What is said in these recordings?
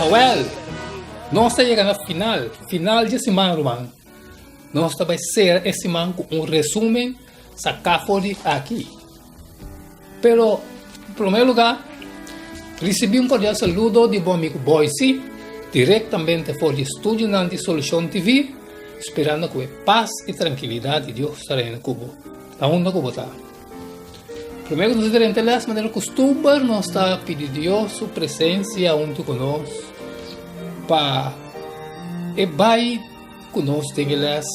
Awel, nos ta yega na final, final dje siman ruman. Nos ta bai sera e siman ku un resumen saká for di aki. Pero, en primer lugar, risibí un kordial saludo di bo amigu Boysie, direktamente for di estudionan di Solushon TV, sperando ku e pas i trankilidat di Dios ta reina ku bo, na unda ku bo ta. Promé ku nos drenta e lès, manera kustumber, nos ta pidi Dios su presensia huntu ku nos pa e bai ku nos den e lès,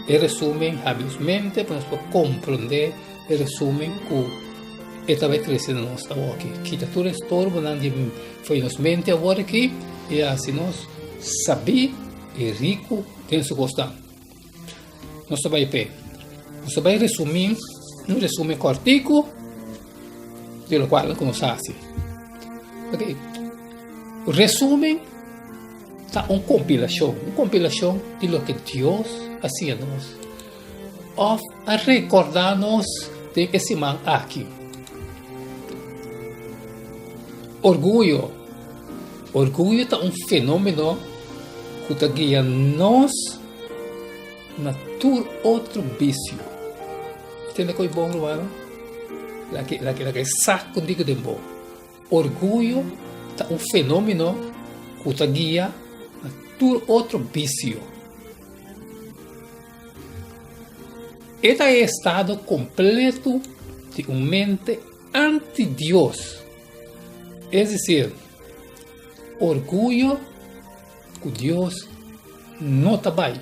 e resumen habri nos mente pa nos por komprondé e resumen ku e ta bai trese na nos awoki. Kita tur e estorbonan di for di nos mente awor aki i hasi nos sabí i riku den su kosnan. Nos ta bai p'e. Nos ta bai resumí un resumen kòrtiku di lokual ku nos hasi. Ok, resumen ta un kompilashon, un kompilashon di loke Dios a siña nos òf a rekordá nos den e siman aki. Orguyo, orguyo ta un fenómeno ku ta guia nos na tur otro bisio. Tende koe bon rumannan? Lake lake lake sa ku diku den bo. Orguyo ta un fenomeno ku ta guia na tur otro bisio. E ta e estado kompleto di un mente anti-Dios. Es desir, orguyo Ku Dios no ta bai.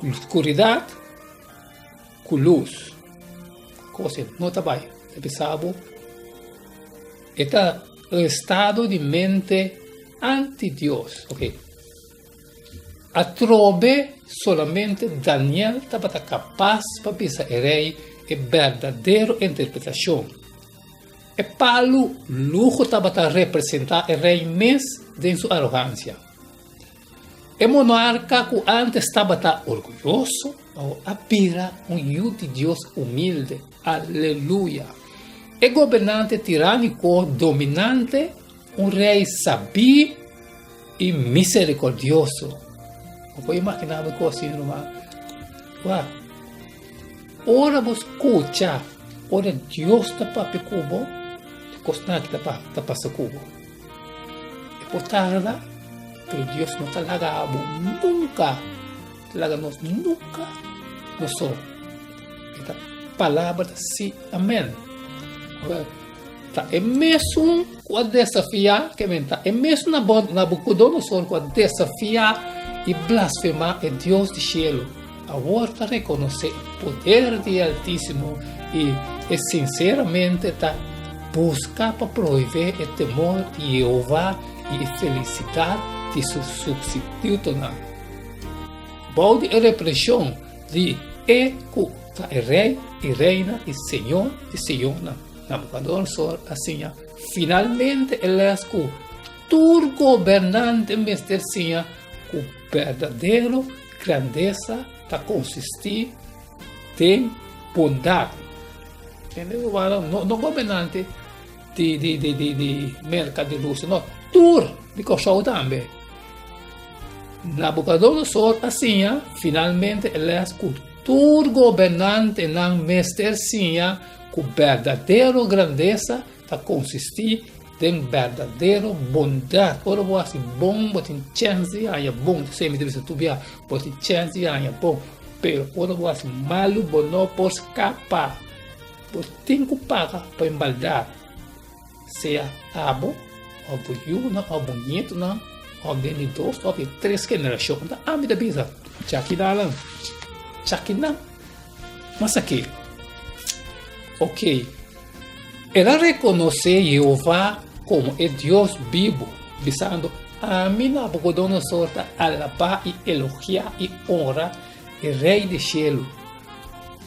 Skuridat ku lus, kos e no ta bai. Ta bisa bo, e ta un estado di mente anti Dios. Ok. Atrobe solamente Daniel tabata kapas pa bisa e rei e berdadero interpretashon. E palu luho tabata representá e rei mes den su arogansia. E monarka ku ántes tabata orguyoso, awor a bira un yu di Dios humilde. Aleluya! E gobernante tirániko dominante, un rei sabí i miserikordioso. Bo por imaginá bo kos asina, ruman? Wak, ora bo skucha ora Dios ta papia ku bo, e kosnan aki ta pasa ku bo. E por tarda, pero Dios no ta laga bo nunka, ta laga nos nunka nos so. E ta palabra ta sí, amèn. Ta e mesun ku a desafiá, ke men ta e mesun Nabukodonosor ku a desafiá i blasfemá e Dios di shelu, awor ta rekonosé e poder di e Altísimo i e sinseramente ta buska pa prohibé e temor di Yehova i e felisidat di su supstitutonan. Bou di e represhon di e ku ta e Rei di reina i Señor di señornan, Nabucodonosor a siña finalmente e les ku tur gobernante mester siña ku berdadero grandesa ta konsistí den bondat. Tende rumannan? No, no gobernante di, di, di, di, di Merka, di Rusia, no, tur di Kòrsou tambe. Nabucodonosor a siña finalmente e les ku tur gobernantenan mester siña ku berdadero grandesa ta konsistí den berdadero bondat. Ora bo hasi bon, bo tin chèns di haña bon. Esei mi ta bisa tur bia, bo tin chèns di haña bon. Pero ora bo hasi malu, bo no por skapa. Bo tin ku paga pa e maldat. Sea abo òf bo yunan òf bo nietunan òf den di dos òf di tres generashon. Ta ami ta bisa, Chakinanan, chakinan. Mas aki, oke, el a rekonosé Jehová komo e Dios bibu, bisando, Ami Nabukodonosor ta alabá i elogiá i onra e Rei di shelu.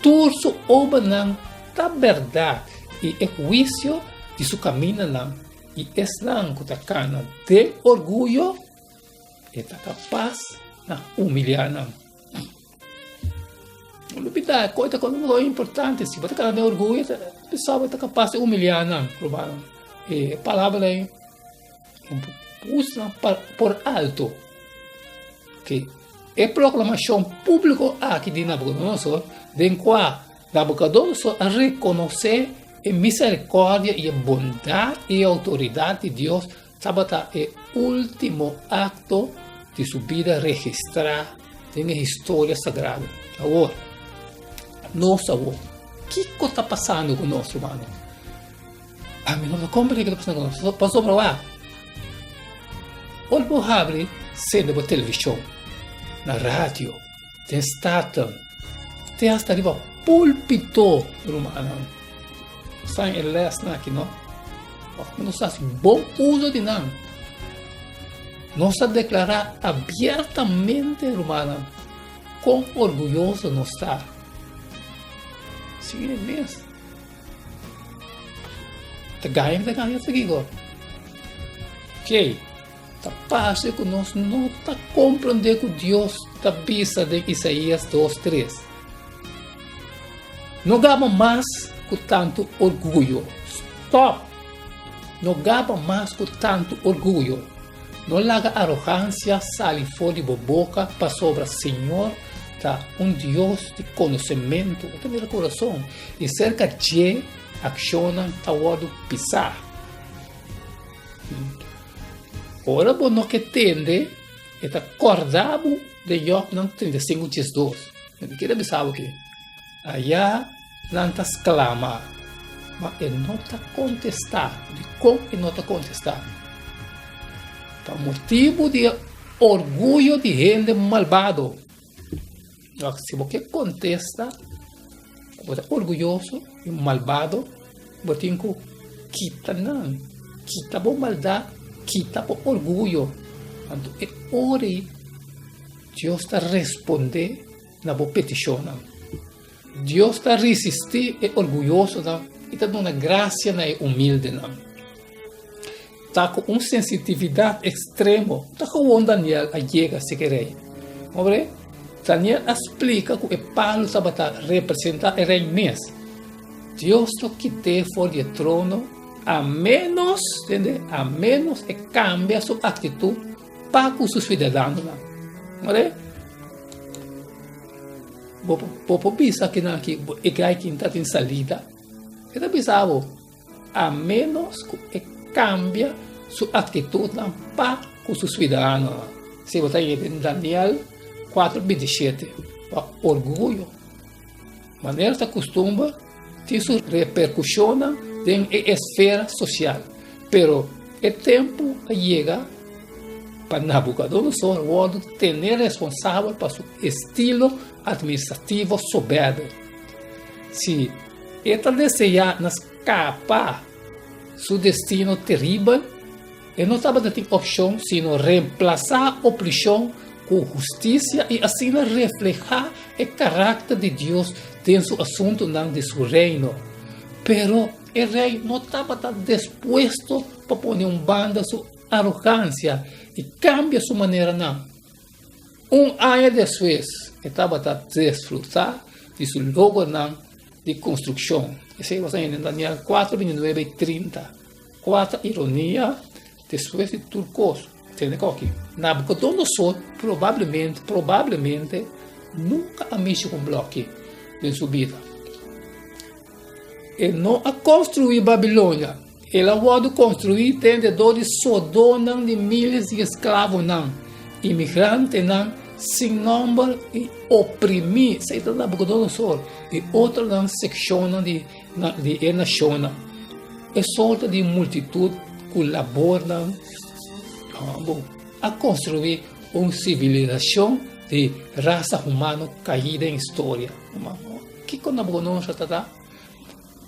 Tur su obranan ta bèrdat i e huisio di su kamindanan i esnan ku ta kana den orguyo, e ta kapas na humiliá nan. No lubidá, e kos ta kos importante, si bo ta kana den orguyo, e ta bisa bo ta kapas di humiliá nan, rumannan. E palabra ei usa por alto ku e proklamashon públiko aki di Nabukodonosor, den kua Nabukodonosor a rekonosé e miserikòrdia i e bondat i e outoridat di Dios, tabata e último akto di su bida registrá den e historia sagrado. Awor, nos awor, kiko ta pasando ku nos, rumannan? Ami no ta komprende kiko ta pasando ku nos. Pasobra wak, ora bo habri sende bo televishon, na radio, den staten, te hasta riba pulpito, rumannan, sa e lèsnan aki no. Nos hasi bon uso di nan. Nos ta deklará abiertamente, rumannan, kon orguyoso nos ta. Sí mes. Ta gaña ta gaña ta kiko? Oké, ta parse ku nos no ta komprondé ku Dios ta bisa den Isaías 2:3. No gaba mas ku tantu orguyo. Stòp! No gaba mas ku tantu orguyo. No laga arogansia sali for di bo boka, pasobra Señor ta un Dios di konosementu. E ta mira kurason, i serka dje akshonnan ta wòrdu pisá. Ora bo no ke tende, e ta kòrda bo den Jòbnan 35 diesdos. Mi kere bisa bo ke aya nan ta sklama, ma e no ta kontestá. Dikon e no ta kontestá? Pa motibu di e orguyo di hende malbado. Si bo ke kontesta ku bo ta orguyoso i malbado, bo tin ku kita nan, kita bo maldat, kita bo orguyo. Anto e ora ei Dios ta respondé na bo petishonnan. Dios ta risistí e orguyosonan i ta duna grasia na e humildenan. Ta ku un sensitividat ekstremo ta gewoon Daniel a yega si ku e rei. Obre, Daniel a splika ku e palu tabata representá e rei mes. Dios lo kit'é for di e trono a ménos, tende, a ménos e kambia su aktitut pa ku su siudadanonan. Obre, bo bo por bisa kinan aki e gai kin ta tin salida. E ta bisa bo. A ménos ku e kambia su aktitutnan pa ku su siudadanonan. Si bo ta yega den Daniel 4, 27, pa orguyo, manera ta kustumber, tin su reperkushonnan den e esfera sosial. Pero e tempu a yega pa Nabukodonosor wòrdu tené responsabel pa su estilo atministrativo soberbe. Si E ta deseá na skapa su destino teribel, e no tabata tin opshon sino remplasá opreshon ku hustisia i asina reflehá e karakter di Dios den su asuntunan di su Reino. Pero e rei no tabata dispuesto pa pone un banda su arogansia i kambia su maneranan. Un aña despues e tabata disfrutá di su logronan di konstrukshon. Esei bo ta hende Daniel 4, 29 i 30. Kua ta ironia despues di tur kos? Tende koki. Nabukodonosor probablemente, probablemente nunka a mishi ku un blòki den su bida. E no a konstruí Babilonia. El a wòrdu konstruí tende dor di sodónan di míles di esklavonan, imigrantenan sin nòmber i oprimí, esei ta Nabukodonosor i otronan sekshonnan di di e nashonnan. E sorto di multitut ku labornan a konstruí un sivilisashon di rasa humano kaí den historia. Kiko Nabukodonosor ta ta?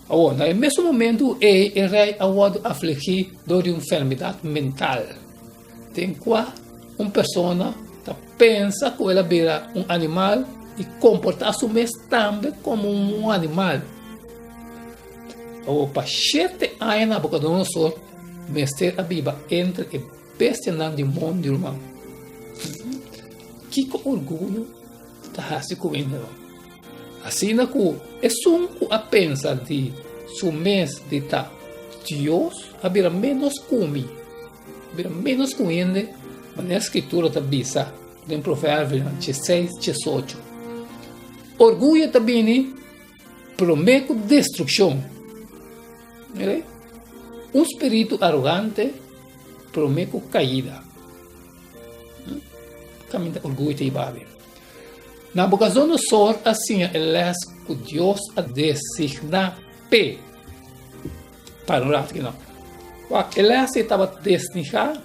Awor, na e mesun momentu ei e rei a wòrdu afligí dor di un enfermedat mental, den kua un persona ta pensa ku el a bira un animal i komportá su mes tambe komo un animal. Awor, pa shete aña Nabukodonosor mester a biba entre e bestianan di mondi, ruman. Kiko orguyo ta hasi ku hende? Asina ku esun ku a pensa di su mes di ta. Dios a bira ménos ku mi, a bira ménos ku hende, manera Skritura ta bisa den Proverbionan dieseis, diesocho. Orguyo ta bini promé ku destrukshon. Mira ei. Un spiritu arogante promé ku kaida. Kaminda orguyo ta hiba abi. Nabucodonosor a siña e lès ku Dios a designá p'e. Para un rato no. Wak, e lès ei tabata desnigá,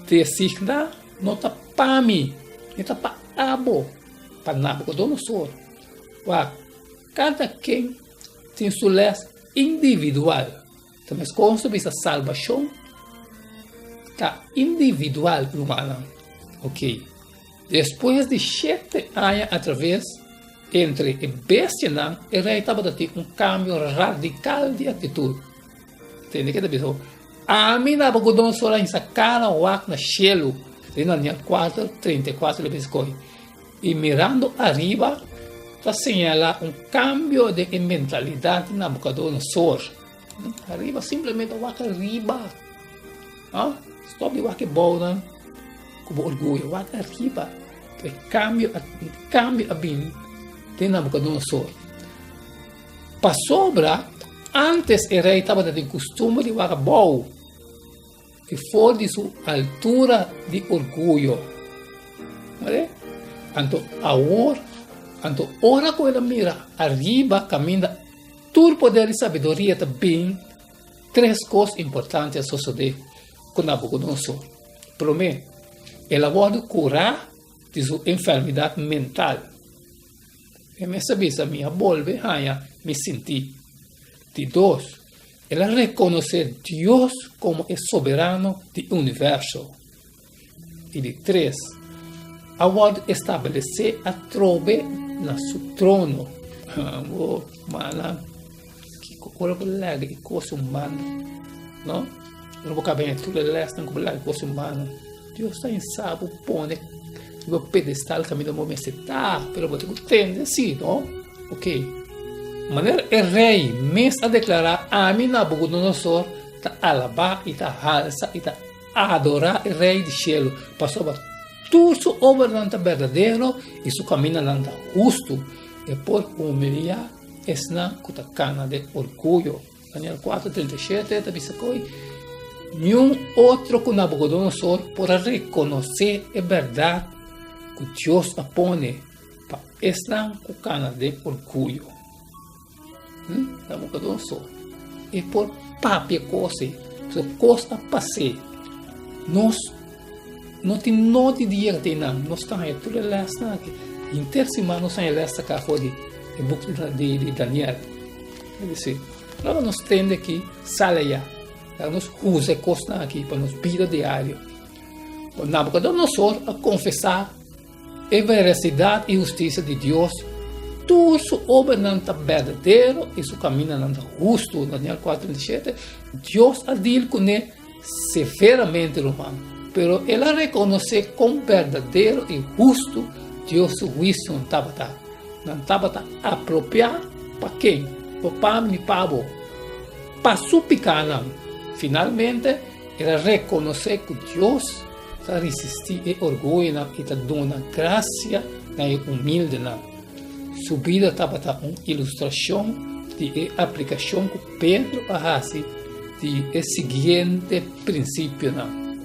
designá no ta pa mi, e ta pa abo, pa Nabucodonosor. Wak, kada ken tin su lès individual. Ta meskos ta bisa salbashon ta individual, rumannan. Ok. Despues di shete aña atraves entre e bestianan, e rei tabata tin un kambio radikal di aktitut. Tende ke ta bisa? Ami Nabukodonosor a hinsa kara wak na shelu, den Daniel 4, 34 ta bisa koi. I mirando ariba ta señalá un kambio den e mentalidat di Nabukodonosor. Ariba, simplemente wak ariba. Stop di wak e bounan ku bo orguyo, wak ariba. E kambio a kambio a bini den Nabukodonosor. Pasobra antes e rei tabata tin kustumber di wak abou i for di su altura di orguyo. Mire? Anto awor, anto ora ku el a mira ariba kaminda tur poder di sabiduria ta bin, Tres kos importante a sosodé ku Nabukodonosor. Promé, el a wòrdu kurá di su enfermidat mental. E mes a bisa, Mi a bolbe haña mi sintí. Di dos, el a rekonosé Dios komo e Soberano di universo. I di tres, a wòrdu establesé atrobe na su trono. Bo mana, kiko ora bo laga e kos humano, no? Ora bo kaba tur e lèsnan ku bo laga e kos humano, Dios ta insa bo pone riba pedestal kaminda bo mester ta, pero bo tin ku tende si, no? Ok. Manera e rei mes a deklará, Ami Nabukodonosor ta alabá i ta halsa i ta Adorá e Rei di shelu, pasobra tur su obranan ta berdadero i su kamindanan ta hustu. E por humiliá esnan ku ta kana den orguyo. Daniel 4, 37 ta bisa koe, Niun otro ku Nabukodonosor por a rekonosé e bèrdat ku Dios a pone pa esnan ku kana den orguyo. Nabucodonosor e por papia kos ei, so kos a pas'é. Nos no tin noti di yega te einan, nos ta haña tur e lèsnan aki. Henter siman nos haña lès saká for di e buk di Daniel. Es desir, ora nos tende aki, sali ayá. Laga nos usa e kosnan aki pa nos bida diario. Nabucodonosor a konfesá E veracidat i hustisia di Dios, tur su obranan ta berdadero i su kamindanan ta hustu. Daniel 4:37, Dios a dil kuné severamente, ruman, pero el a rekonosé kon berdadero i hustu Dios su huisionan tabata. Nan tabata apropiá pa ken? No pa mi ni pa bo. Pa su pikánan. Finalmente, el a rekonosé ku Dios ta risistí e orguyonan i ta duna grasia na e humildenan. Su bida tabata un ilustrashon di e aplikashon ku Pedro a hasi di e siguiente prinsipionan.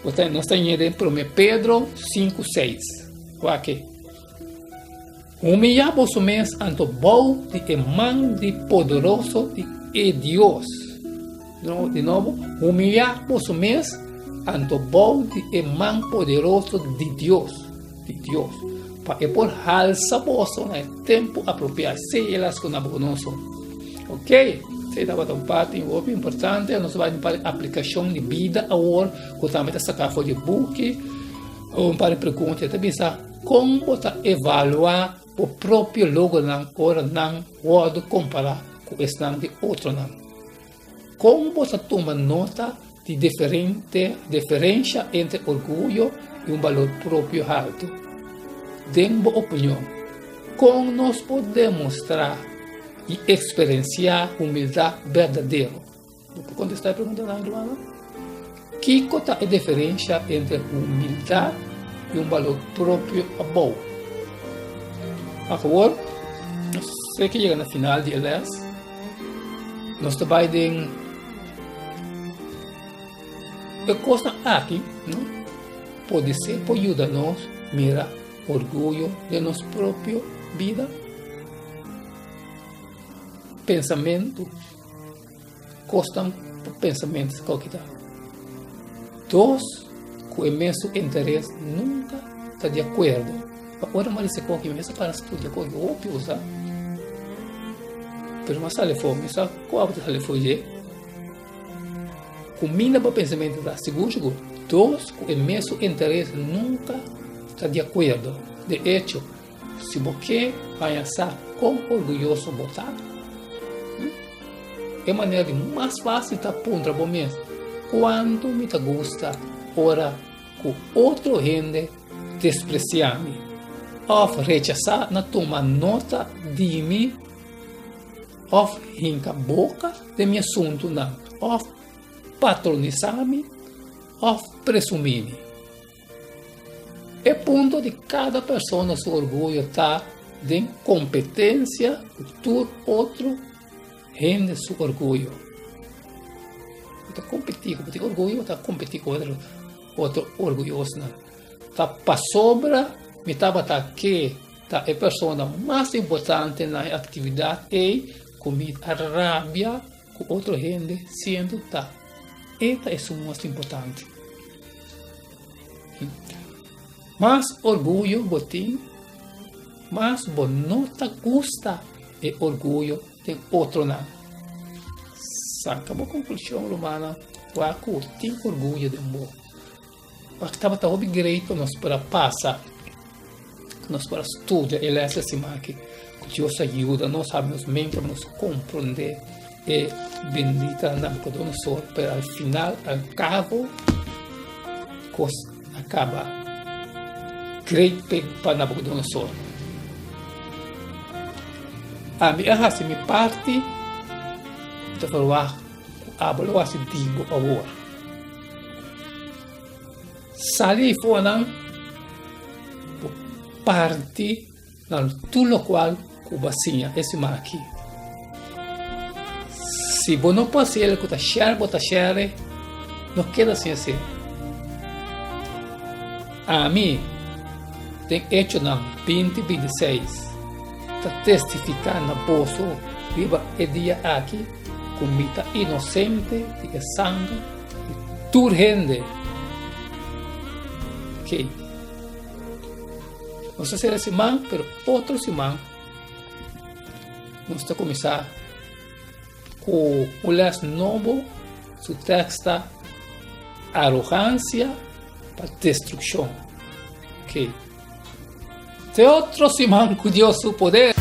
Nos ta ñe den Promé Pedro 5, 6. Wak. Humiyá boso mes anto bou di e man di poderoso di e Dios. Di nobo, humiyá boso mes anto bou di e man poderoso di Dios, di Dios, pa e por halsa boso na e tempu apropiá. Esei e las ku Nabucodonosor. Ok, esei tabata un parti hopi importante. Nos bai un parti aplikashon di bida awor, ku tambe ta saká for di e buki. Un par di pregunta e ta bisa. Kon bo ta evaluá bo propio logronan ora nan wòrdu kompará ku esnan di otronan? Kon bo ta tuma nota di diferente diferensha entre orguyo i un balor propio haltu? Den bo opinion, kon nos por demostrá i eksperensiá humildat berdadero? Bo por kontestá e preguntanan, rumannan? Kiko ta e diferensha entre humildat i un balor propio abou? Awor, nos sé ke yega na final di e lès. Nos ta bai den e kosnan aki, no? Podisé por yuda nos mira orguyo den nos propio bida. Pensamentu. Kosnan pa pensamentu si koki ta. Dos ku e mesun interes nunka ta di akuerdo. Pa ora mi a lesa koki mi mester para studia koki hopi usa. Pero mi a sali afó, mi sa kua bo ta sali afó dje. Kuminda pa pensamentu ta sigur sigur. Dos ku e mesun interes nunka ta di akuerdo. De echo. Si bo ke haña sa kon orguyoso bo ta, e manera di mas fásil ta puntra bo mes, Kuantu mi ta gusta ora ku otro hende despresiá mi òf rechasá na tuma nota di mi òf hinka boka den mi asuntunan òf patronisá mi òf presumí mi? E punto di kada persona su orguyo ta den kompetensia ku tur otro hende su orguyo. Bo ta kompetí, ku bo tin orguyo, bo ta kompetí ku otro, otro orguyosnan. Ta pasobra mi tabata ke ta e persona mas importante na e aktividat ei ku mi a rabia ku otro hende siendo ta e ta esun mas importante. Mas orguyo bo tin, mas bo no ta gusta e orguyo den otronan. Saka bo konklushon, rumannan, wak ku tin orguyo den bo. Wak tabata hopi great pa nos por a pasa, nos por a studia e les e siman aki. Ku Dios a yuda nos habri nos mente pa nos komprondé e bendita Nabucodonosor, pero al final, al cabo, kos a kaba great pa Nabucodonosor. Ami a hasi mi parti, mi ta verwagt ku abo lo hasi di bo awor. Sali eifonan, bo parti na tur lokual ku bo a siña e siman aki. Si bo no por hasi el ku ta share bo ta share, no keda sin hasi. Ami, den Echonan 20, 26, ta testifiká na boso riba e dia aki ku mi ta inosente di e sanger di tur hende. Oké. Nos ta sera siman, pero otro siman nos ta kuminsá ku un lès nobo. Su tèks ta Arogansia pa Destrukshon. Oké. Te otro siman ku Dios su poder.